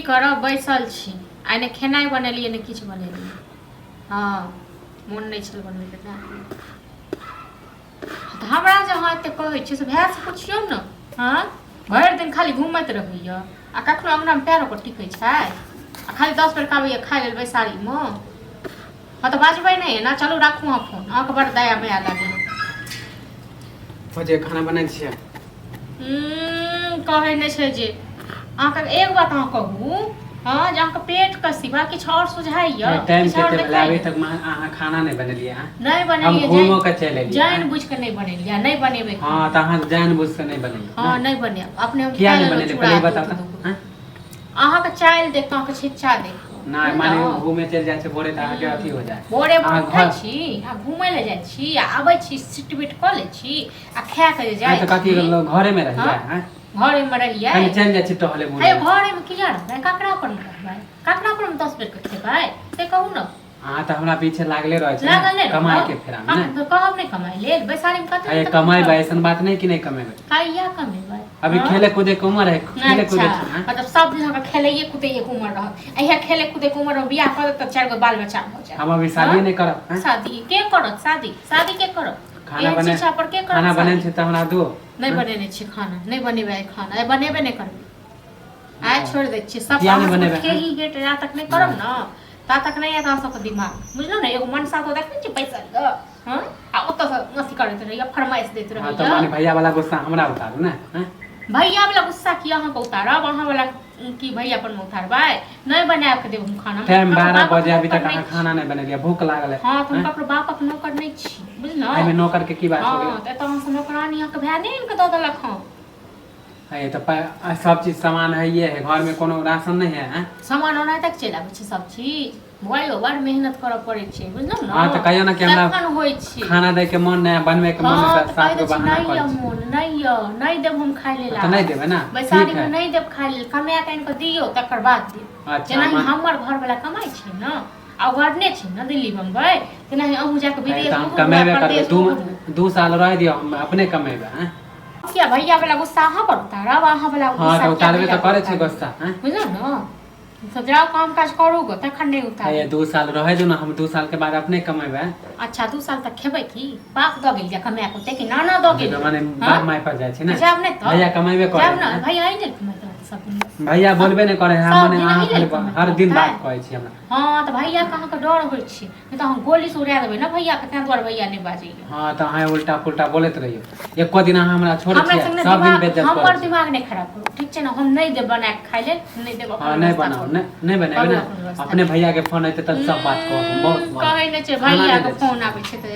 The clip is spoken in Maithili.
करब, बैसल छी। आइ ने खेनाइ बनेलियै ने किछु बनेलियै। हँ, मोन नहि छल बनबैके तेँ। तऽ हमरा जे अहाँ एतेक कहै छियै से भायसँ पुछियौ ने। हँ, भरि दिन खाली घूमैत रहैए आ कखनो अङ्गनामे पएर ओकर टिकै छै आ खाली 10 बेर आबैए खाइ लेल बैसारीमे। हँ, तऽ बाजबै नहि एना। चलू, राखू अहाँ फोन, अहाँके बड़ दया माया लागैए। जे खाना बनै छियै। कहै नहि छै जे अहाँके एक बात अहाँ कहू। हँ, जे अहाँके पेटके सिवा किछु आओर सुझाइए? टाइम किछु आओर कते भेलै? अभी देखाइए? तक अहाँ खाना नहि बनेलियै हँ। नहि हम बनेलियै। घूमो के चलि एलियै। जानि बुझि कऽ नहि बनेलियै, नहि बनेबै। हँ, तऽ अहाँ जानि बुझि कऽ नहि बनेलियै? हँ, नहि बनायब अपने हम। किया खा नहि लेलहुँ बनेलियै? चूड़ा पहिले ई दूध बताउ तऽ। दूध। हँ? अहाँके चालि देख कऽ, अहाँके छिच्चा देख कऽ, नहि माने बुझलहुँ? घूमे चलि जाइ छै भोरे तऽ अहाँके अथी हो जाए। भोरे भोर अहाँ उठै घर छी आ घूमै लए जाइ छी आ आबै छी, सिट बिट कऽ लै छी आ खा कऽ जे नहि जाइ तऽ कथी छी। घरे मे रहियै? हँ? हँ? घरेमे रहियै। कनि चलि जाइ छी टहले हे बुले। घरेमे किया रहबै? ककरा पर मे रहबै? ककरा पर मे 10 बेर के खेबै, से कहू ने। अहाँ तऽ हमरा पीछे लागले रहै छै। लागल नहि। कमाइ के फेरा मे ने। कहब नहि कमाइ लेल बैसारीमे कते अरे तक कमेबै, ऐसन बात नहि कि नहि कमेबै। कहिया कमेबै? अभी हँ? खेले कूदे के उमर है, खेले कूदे अच्छा छै, हाँ? मतलब सब दिन अहाँके खेलैए कूदैए के उमर रहत। इएह खेले कूदे के उमर में बियाह करत तऽ चारि गो बाल बच्चा भऽ जायत। हम अभी शादी नहि करब, हाँ? शादी के करत? शादी, शादी के करत? खाना एहन बने शिक्षा पर के करत खाना बने शादी? छै तऽ हमरा दो। नहि बनेने छी खाना, नहि बनेबै आइ खाना, आइ बनेबे नहि करबै। आइ छोड़ि दै छियै सब। किया नहि अहाँ सबके बनेबै? ठेही गेट जा तक नहि करब ने ता तक नहि आयत अहाँ सबके दिमाग, बुझलहुँ ने? एगो मनसा तो देखै छियै पैसा लऽ। हँ, आ ओतऽसँ अथी करैत रहैया, फरमाइश दैत हाँ तऽ माने रहैया। भैया वाला गुस्सा हमरा उतारू ने, हाँ? भैया वाला गुस्सा की अहाँके उतारब? अहाँ वाला की भैया पर मे उतारबै? नहि बना के देब हम खाना। हम टाइम ककरो 12 बापक बजे, अभी नौकर तक अहाँ नहि छी। खाना नहि बनेलियै, भूख लागल है। हँ, तऽ हम ककरो बापक नौकर नहि छी, बुझलहुँ? एहिमे नौकर के की बात हो हँ गेलै? तऽ एतऽ अहाँसँ नौकरानी अहाँके भाय नहि आनि कऽ दऽ देलक हँ? है तऽ सब चीज सामान है है घर में, कोनो राशन नहीं है, हैं? सामान ओना तक चलि आबै छै सब चीज? बौआ, बड़ मेहनत करऽ पड़ै छै, बुझलहुँ ने? हँ, तऽ कहियौ ने कि हमरा तखन होइ छै। खाना दै के मन नहि, बनबै के मन हँ नहि, तऽ सात कहि गो दै छी बहाना नहि करै यऽ छी। मोन नहि यऽ, नहि देब हम खाय लेल। तऽ नहि देबै ने? ठीक बैसारीमे है। नहि देब खाय लेल, कमाए कऽ आनि कऽ दियौ तकर बाद देब। अच्छा। जेनाहि हमर घरवला कमाइ छै ने आ ओ छै ने दिल्ली बम्बई, तेनाही अहूँ जाकऽ है विदेश तऽ हम घुमू, कमेबे करबै। परदेश घुमू। 2 साल रह दियौ, हम अपने कमेबै, हैं? किया भैया वाला गुस्सा अहाँ पर उतारब? अहाँ वाला हँ गुस्सा तऽ किया उतारबे भैया तऽ पर करै छै उतारब? गुस्सा, हैं? बुझलहुँ ने? सब जाउ, काम काज करू गो, तखन नहि है उतारब। 2 साल रहै दू ने, हम 2 साल के बाद अपने कमेबै। अच्छा, 2 साल तक खेबै की? बाप दऽ गेल या कमाए के ओते कि नाना दऽ गेल? तऽ माने हँ? बाप माय पर जाइ छै ने। जायब नहि तऽ? भैया कमेबे करे। जायब ने भैया, आइ नहि कमाइत रहत सब दिन। भैया बोलबे नहि करे है। सब मने दिन अहाँ अहीं खाली लेल कमाइत हर दिन रहतै? बात कहै छी हमरा। हँ, तऽ भैया के अहाँके डर होइ छै, नहि तऽ अहाँ गोली से उड़ा देबै ने भैया के, ताहि दुआरे भैया नहि बाजैया। हँ, तऽ अहाँ उल्टा पुल्टा बोलैत रहियौ, एको दिन अहाँ हमरा छोड़ै हमरा छियै? संगे सब दिन दिमाग बेइज्जत हमर करै छी। दिमाग नहि खराब करू, ठीक छै ने? हम नहि देब बना के खाय लेल, नहि देब। हँ अपन नहि व्यवस्था बनाउ। करू। नहि, नहि बनेबै करू ने। अपन व्यवस्था। अपने भैया के फोन एतै तब सब बात कहब हम बहुत कहै नहि छै खाना भैया नहि के दै छी। फोन आबै छै तऽ